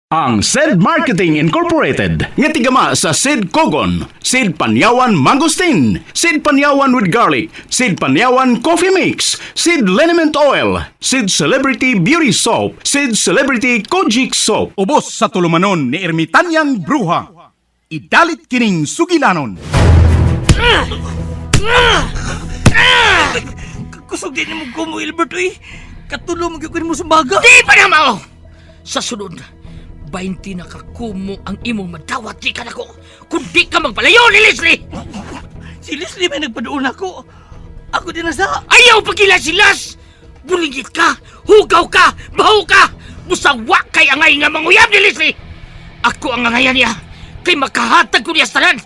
Ang Sed Marketing Incorporated nga tigama sa Sid Kogon, Sid Panyawan Mangosteen, Sid Panyawan with Garlic, Sid Panyawan Coffee Mix, Sid Liniment Oil, Sid Celebrity Beauty Soap, Sid Celebrity Kojic Soap. Ubos sa tulumanon ni Ermitanyang Bruha. Idalit kining sugilanon. Kusog din mo ko mo, Ilbert, uy. Katulo mo gyud mo sa baga. Di pa na mao! Sa sunod, 20 na kakumo ang imong madawat di ka nako. Kung di ka magpalayo ni Leslie! Si Leslie may nagpaduon ako. Ako din na sa... Ayaw pagila si Las! Bulingit ka! Hugaw ka! Baho ka! Busawa kay angay nga manguyab ni Leslie! Ako ang angayan niya kay makahatag ko niya sa tanan!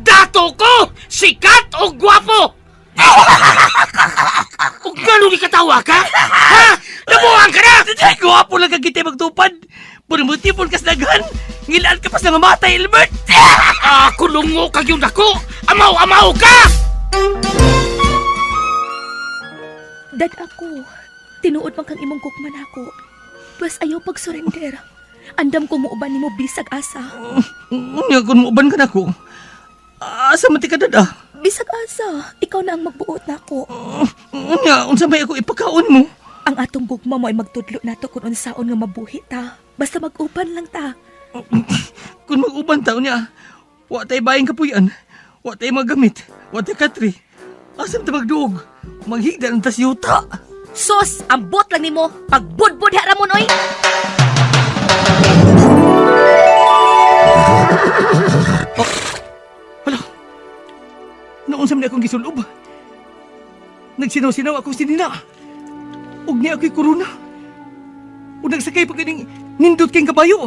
Dato ko! Sikat o gwapo! O gano'n ni katawa ka? Ha? Nabuang ka na! Ay, gwapo lang kag kita magtupad. Puro kas daghan. Ngilaan ka pa sa mamatay, Ilbert. Ako lungo kag yung dako! Amaw-amaw ka! Dad ako, tinuod man kang imong gugma nako. Pwes ayaw pag-surrender. Andam ko muuban nimo bisag asa. Unya, kung muuban ka na ko. Asa man ti ka dada? Bisag asa, ikaw na ang magbuot nako. Unya, unsa may ako ipakaon mo? Ang atong gugma mo ay magtudlo nato kung unsaon nga mabuhi ta. Basta mag-uban lang ta. Kung mag-uban ta, unya, wa tay bayang kapuyan. Wa tay magamit. Wa tay katri. Asa man ta magduog? Maghigda ng tas yuta. Sos, ambot lang nimo. Pagbudbud ha ramon oy. Hala. Noon sa akong gisulob. Nagsinaw-sinaw akong sinina. Ug niya ako'y korona. Ug nagsakay pa kining nindot kayong kabayo.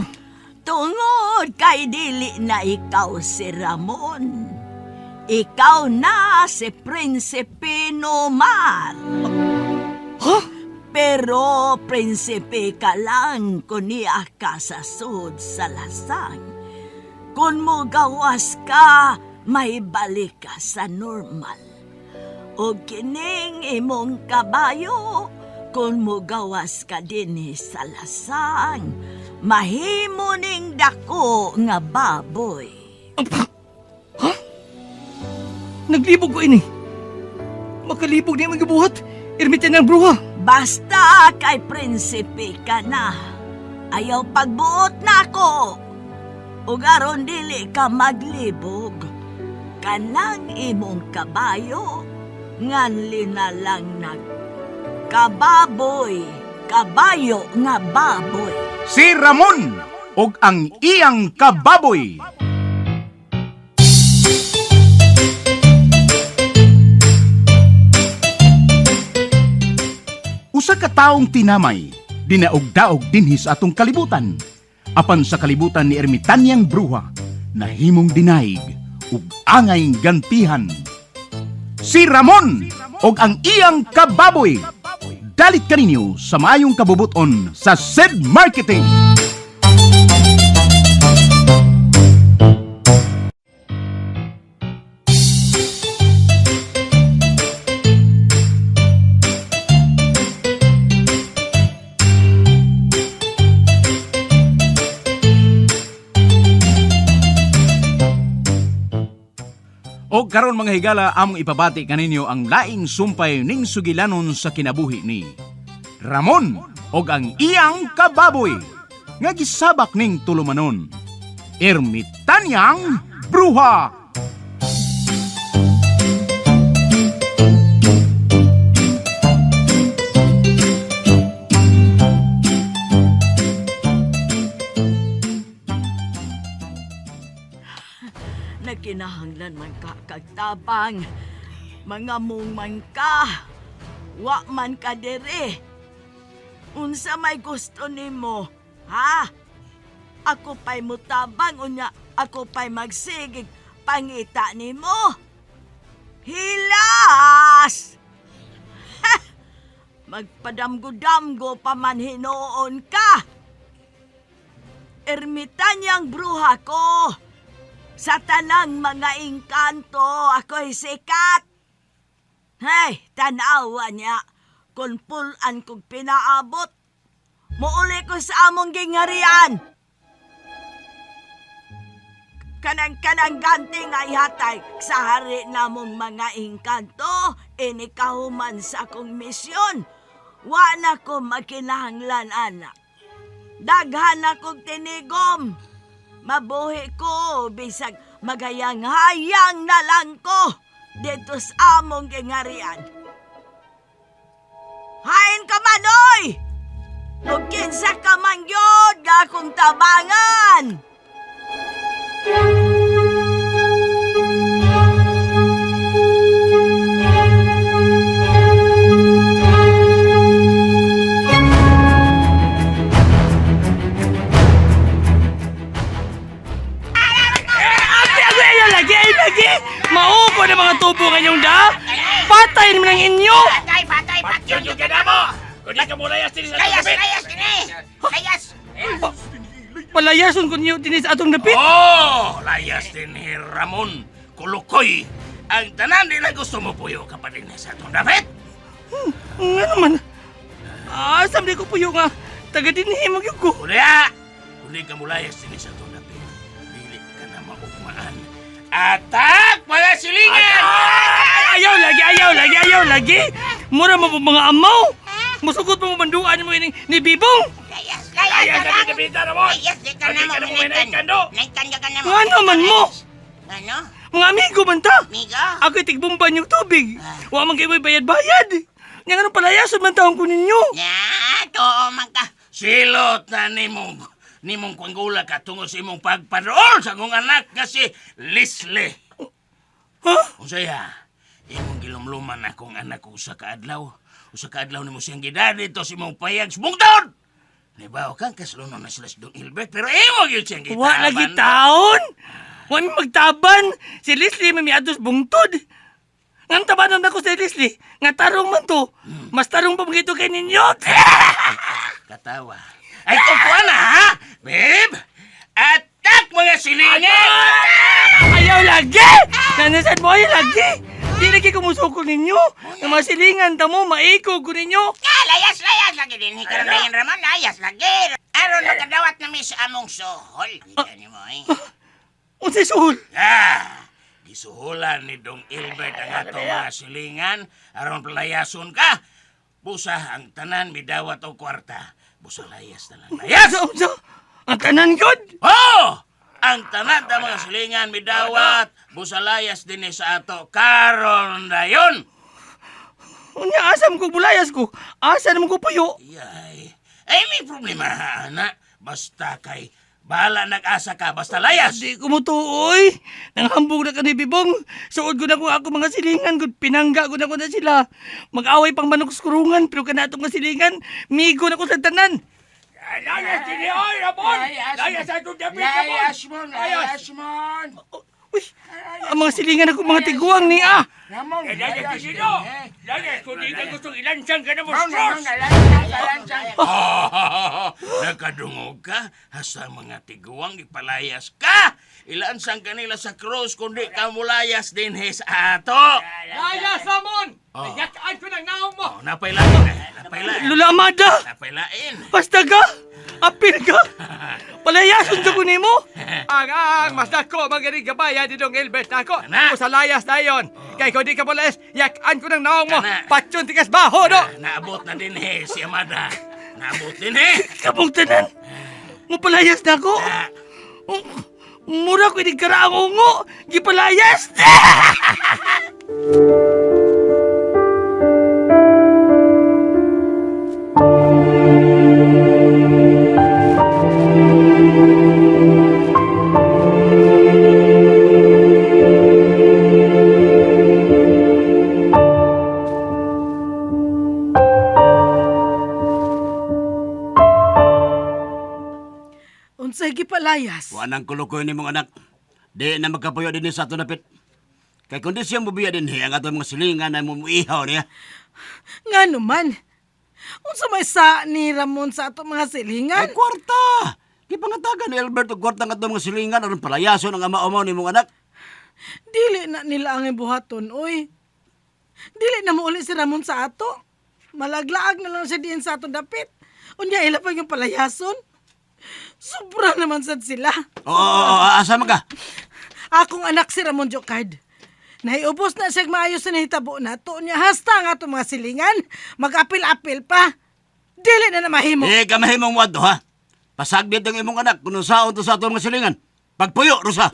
Tungod kay dili na ikaw si Ramon. Ikaw na si Prinsipe Nomar. Ha? Pero prinsipe ka lang kung niya ka sa sud sa lasang. Kung mo gawas ka, may balik ka sa normal. O kining imong kabayo, kung mo gawas ka dinhi sa lasang, mahimo ning dako nga baboy. Naglibog ko ini. Makalibog niya magibuhat. Ermitan ng bruha. Basta kay prinsipe ka na. Ayaw pagbuot na ako. Ug aron dili ka maglibog. Kanang imong kabayo, nganli na lang nag kababoy, kabayo nga baboy. Si Ramon og ang iyang kababoy. Usa ka taong tinamay, dinaog-daog dinhi sa atong kalibutan. Apan sa kalibutan ni Ermitanyang Bruha, nahimong dinaig ug angay gantihan. Si Ramon og ang iyang kababoy. Dalit kaninyo sa maayong kabubuton sa Sed Marketing. O karon mga higala among ipabati kaninyo ang laing sumpay ning sugilanon sa kinabuhi ni Ramon og ang iyang kababoy nga gisabak ning tulumanon. Ermitanyang Bruha. Nagkinahanglan man ka kagtabang, mga mong man ka, wa man ka dere. Unsa may gusto nimo, ha? Ako pa'y mutabang, unya ako pa'y magsigig, pangita nimo. Hilas! Ha! Magpadamgo-damgo pa man hinuon ka. Ermitanyang bruha ko. Sa tanang mga engkanto, ako'y sikat. Hey, tanawa niya. Kung pulan kong pinaabot, muuli ko sa among gingharian. Kanang kanang ganti nga ihatay sa hari namong mga engkanto, inikahuman sa akong misyon. Wa na ko makinahanglan, anak. Daghan akong tinigom. Mabuhi ko, bisag magayang-hayang na lang ko dito sa among gingarian. Hain ka man, oy! Ug kinsa ka man gyud nga akong tabangan! Ay, ayaw lagi, ayaw lagi! Maupo na mga tubo ngayong da! Patay naman ang inyo! Patay, patay, patay! Yun ka na mo! Kung di ka muna yas sa Layas, layas, dini! Layas! Palayason ko niyo dinis atong dapit! Oh, layas din ni Ramon Kulukoy. Ang tanan nila gusto mo puyo ka pa din sa atong dapit. Nga naman! Asam di ko puyo nga! Taga dinhi magyug ko! Kuya, kung di ka mulayas din sa atong dapit, dili ka na maugmaan. Atak, mga silingan! Ayaw lagi, ayaw lagi, ayaw lagi! Mura mo po mga amaw! Musugot mo banduan mo ini ni Bibong! Layas, layas! Layas na pinapita, Ramon! Layas, di ka Di na mo, ka na mo minaikan, do! Naikan ka na mo. Nga naman mo! Ano? Mga amigo man ta! Migo? Ako tigbumban yung tubig! Wa man kayo bayad-bayad! Nga nga palayason man taong ko ninyo! Ya, tuo man ka. Silot na nimong nimong kwangula ka tungo sa imong pagparool sa akong anak nga si Leslie. Ha? Unsaya, imong gilumluman akong anak usa ka adlaw. Usa ka adlaw nimo siyang gidadi to sa imong payag sa bungtod. Nibaw kang kaslunon na sila sa Dong Hilbert, pero imo gyud siyang gitaban. Wa lagi taon! Wa mi magtaban! Si Leslie may miadtos bungtod! Ngan tabanon ako si Leslie, nga tarong man to. Mas tarong pa magito kay ninyo. Katawa. Ay, kukuha na, ha? Babe! Atak mga silingan! Ayaw lagi! Nanasan mo, ayaw lagi! Di lagi kumusukol ninyo. Nga masilingan ta mo, maikog ko ninyo. Ya, layas, layas lagi din. Hikaron na yan, Ramon. Layas lagi. Aron makadawat na mi sa among sohol. Kita ni mo, eh. Unsay suhol? Ah! Gisuhulan ni Dong Ilbert ang ato mga silingan aron palayason ka. Busa ang tanan midawat og kwarta. Busa layas na lang. Layas! Unsa, unsa? Ang tanan gyud. Oh! Ang tanan ta mga silingan midawat, busa layas dinhi sa ato karon dayon. Unya asam ko bulayas ko. Asa naman ko puyo. Yay. Ay may problema ana. Basta kay bahala nag-asa ka basta layas. Di ko mo tuoy. Nanghambog na ka ni Bibong. Suod ko na ko ako mga silingan. Gud pinangga ko na ko na sila. Mag-away pang manok sa kurungan. Pero kana atong mga silingan, migo na ko sa tanan. Layas dinhi oy Ramon. Layas atong dapit Ramon. Layas mon, layas mon. Uy, ang mga silingan ako mga tiguang ni ah. Ramon, Layas layas dinhi din, eh. Layas kung di ka gustong ilansang ka na mo Ramon, Ramon, layas, layas. Nakadungog ka hasta mga tiguang ipalayas ka. Ilansang kanila sa krus kundi ka mulayas dinhi sa ato. Layas, Ramon! Oh. Yakaan ko ng naong mo! Oh, napailain. Napailain. Lula Amada, Napailain. basta ka. Apil ka. Palayason sa ko nimo. Ang ang mas dako magaling gabaya di dong Elbert ako. Ana. Sa layas na yon. Kay kung di ka mulayas, yakaan ko ng naong mo. Ana. Patyon tikas baho do. Naabot na din eh, si Amada. Naabot din eh. Kabong tanan. Mupalayas na ako. Mura ko inig karaang ungo. Gipalayas. Unsay gipalayas? Wa nang kulukoy ni mong anak. Di na magkapuyo din sa ato napit. Kay kundi siya mubiya din ang ato mga silingan na mumuihaw niya. Nga naman. Unsa may sa ni Ramon sa ato mga silingan? Ay kwarta! Gipangatagan ni Alberto kwarta nga ato mga silingan aron palayason ang ama-ama ni mong anak. Dili na nila ang ibuhaton, oy. Dili na mo uli si Ramon sa ato. Malaglaag na lang siya diin sa ato dapit. Unya ila pa yung palayason. Sobra naman sad sila. Oo, oo, oo, asa man ka? Akong anak si Ramon Jocard. Nahiubos na siyang maayos sa nahitabo na to niya hasta nga itong mga silingan. Mag-apil-apil pa. Dili na na mahimo. Eh, kamahimong mo ha? Pasagbit ang imong anak kung saon to sa atong mga silingan. Pagpuyo, Rosa!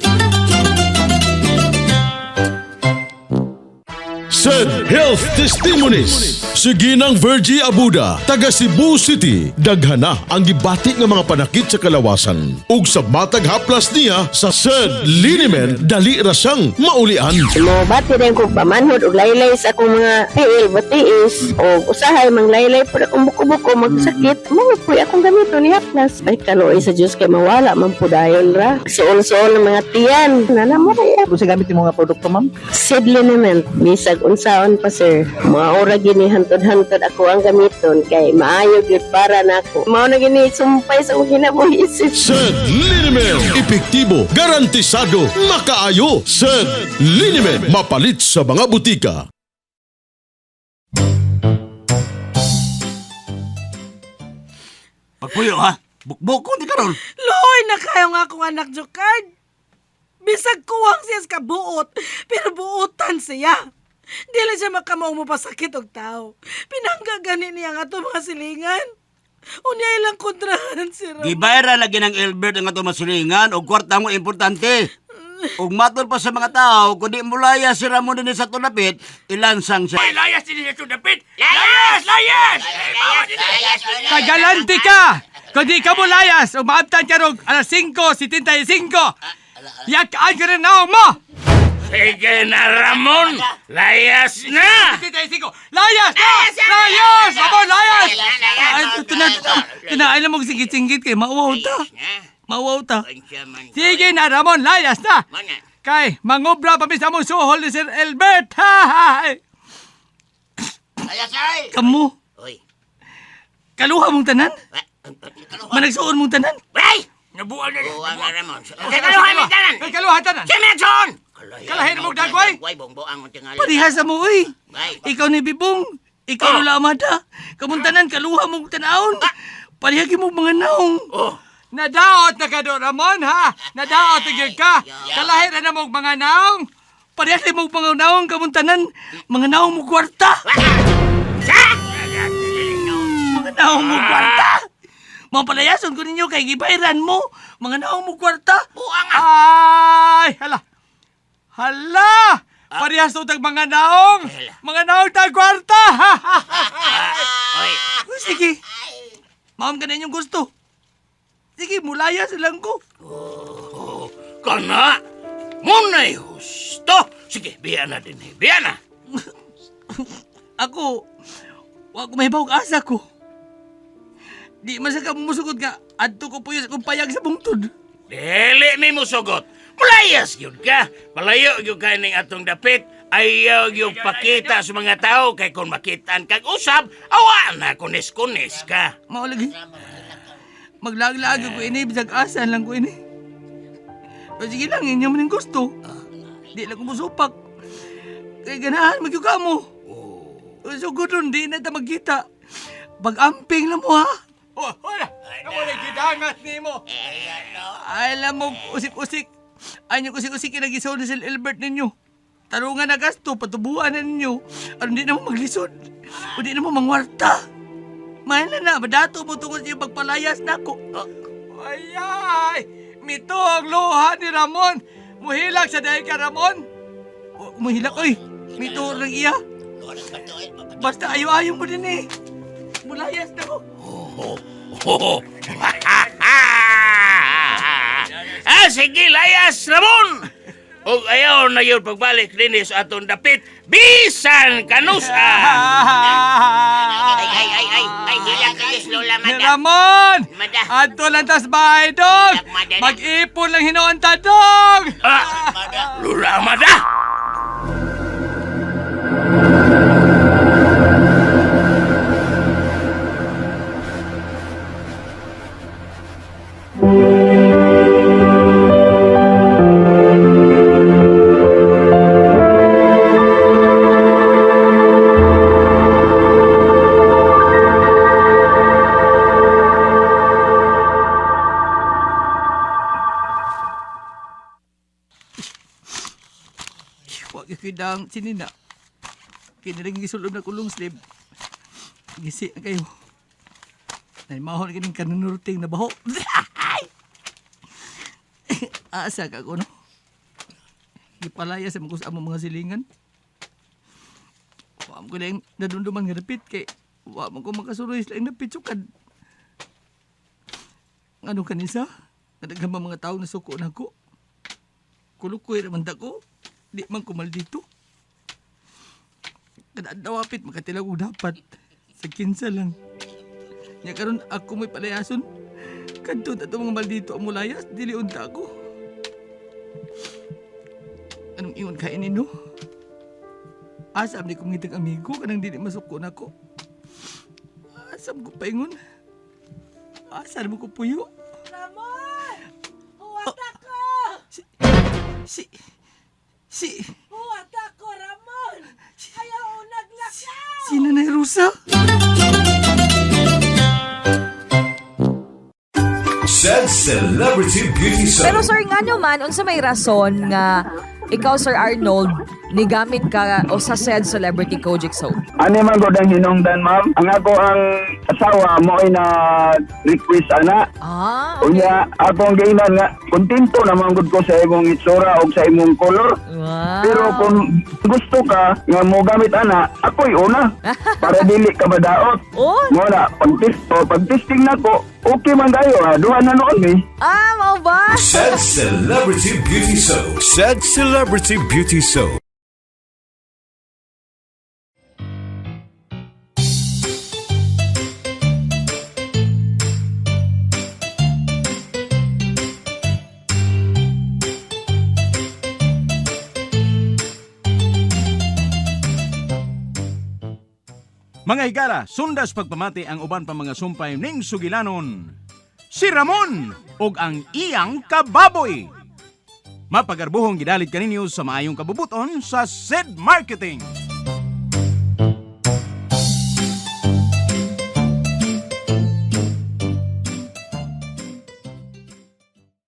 Said Health Testimonies. Si Ginang Virgie Abuda, taga Cebu City, daghana ang gibati nga mga panakit sa kalawasan. Ug sa matag haplas niya sa Said Liniment, dali ra siyang maulian. Mobati rin ko pamanhod og laylay sa akong mga tiil, batiis o usahay manglaylay pud akong buko-buko magsakit. Mo puy akong gamito ni haplas. Ay kaluoy sa Dios kay mawala man pudayon ra. Suol-suol ng mga tiyan. Nana mo ra. Kung sa gamit yung mga produkto, ma'am? Seed liniment, bisag unsaon pa sir. Mga ora gini hantod-hantod ako ang gamiton kay maayo gyud para nako. Mao na gini sumpay sa akong kinabuhi sir. Said Liniment, epektibo, garantisado, makaayo. Said Liniment, mapalit sa mga butika. Pagpuyo, ha? Bukbuk ko, di karon. Luoy na kayo nga akong anak, Jocard. Bisag kuwang siya sa kabuot, pero buotan siya. Dili siya makamaong mapasakit og tao. Pinangga gani niya nga itong mga silingan. Unya ilang kontrahan si Ramon. Gibayra lagi ng Elbert ang atong masilingan og kwarta mo importante. Ug matol pa sa mga tao, kundi mulaya si Ramon din sa tulapit, ilansang siya. Ay, layas din sa dapit! Layas! Layas! Kagalante ka! Kung di ka mo layas, umaabtan ka rog alas 5:75. Yakaan ka rin naong mo! Sige na, Ramon! Layas na! 75! Layas! Layas! Ramon, layas! Ay, ito na, ito na. Ito na, ay mo singit-singit kay mauwaw ta. Mauwaw ta. Sige na, Ramon, layas na! Kay, mangubra pa mi sa among suhol ni Sir Albert! Ha, ha, ha. Layas ay! Kamu, Oy. kaluha mong tanan? Managsuon mong tanan? Ay! Nabuang na. Nabuang na, Ramon. Kay kaluhan mi tanan! Kay kaluha tanan! Si Medson! Kalahin mo dagway! Bongbong ang tingali. Parehas sa mo, uy. Ay. Ikaw ni Bibong. Ikaw oh. Amada. Kamong tanan, kaluha mong tanawon. Parehagi mo mga naong. Oh. Nadaot na ka do, Ramon, ha? Nadaot na gyud ka. Kalahin na mong mga naong. Parehas mo mga naong kamong tanan. Mga naong mo kwarta. Mga naong mo kwarta. Mga palayason ko ninyo kay gibayran mo. Mga naong mo kwarta. Buang Ay, hala. Hala! Parehas to tag mga naong. Mga naong tag kwarta. Oy. Uy, sige. Maam ka na inyong gusto. Sige, mulaya silang ko. Kana! Muna'y husto! Sige, biya na din eh. Biya na! Ako, wa ko mahibaw og asa ko. Di man sa kamusugod nga, adto ko puyo sa kong payag sa bungtod. Dili mi musugot. Mulayas gyud ka. Palayo gyud ka ning atong dapit. Ayaw gyud pakita sa mga tao kay kung makitaan kag usab, awa na kunis-kunis ka. Mao lagi. Maglaag-laag ko ini, bisag asa lang ko ini. Pero sige lang, inyo man ang gusto. Di lang ko musupak. Kay ganahan, magyuka ka mo. Sugod ron, di na ta magkita. Pag-amping lang mo ha. Oh, wala. Amo na gidangat nimo. Ay, alam mo, usik-usik. Ay, yung usik-usik kinagisaw ni Sir Albert ninyo. Tarungan na gasto, patubuan na ninyo. Ano, di na mo maglisod. O di na mo mangwarta. Mahal na na, madato mo tungkol sa iyong pagpalayas na ako. Ay, ay. Mito ang luha ni Ramon. Muhilak sa dahil ka, Ramon. O, Umuhilak, oy. May tuhor ng iya. Basta ayaw-ayaw mo din eh. Mulayas na ko. Ah, sige, layas, Ramon! Og ayaw na yun pagbalik dinhi sa atong dapit, bisan kanusa! Ay, ay, ay, ay, ay, hilak kayos, Lola Ni Ramon! Mada. Adto lang tas bahay, dog! Mada na. Mag-ipon lang hinoon ta, dog! Ah, Lola Mada! gyud ang sinina. Kini rin gisulob na kulong sleeve. Gisi na kayo. Naimahon kining kanunurting na baho. Asa ka ko, no? Gipalaya sa mga among mga silingan. Wa mo ko lang nadunduman nga dapit kay wa mo ko makasuroy sa laing dapit sukad. Ano kanisa? Nadaghan ba mga tao na suko na ko? Kulukoy raman ta ko. Di man ko maldito. Kada adlaw apit makatilaw og dapat. Sa kinsa lang. Nya karon ako may palayason. Kadto ta mga maldito ang mulayas, dili unta ako. Anong ingon kain no? Asam ni kong ngitang amigo kanang dili masuko nako. Asam ko paingon. Asa mo ko puyo? Ramon! Huwat ako! Si si Huwat ako, Ramon! Ayaw naglakaw! si Nanay Rosa. Said Celebrity Beauty Soap. Pero sir, nga man, unsa may rason nga ikaw, Sir Arnold, nigamit ka o sa said celebrity Kojic soap? Ani man gud ang hinungdan, ma'am. Ang ako ang asawa mo ay na request ana. Ah, Unya akong giinan nga kontento naman gud ko sa imong itsura og sa imong color. Wow. Pero kung gusto ka nga mo gamit ana, ako'y una para dili ka madaot. Oh. Mo na pag-test o pag-testing nako, okay man kayo ha. Duha na noon eh. Ah, mao ba? Said Celebrity Beauty Soap. Said Celebrity Beauty Soap. Mga higala, sundas pagpamati ang uban pa mga sumpay ning sugilanon. Si Ramon ug ang iyang kababoy. Mapagarbuhong gidalit kaninyo sa maayong kabubuton sa SED Marketing.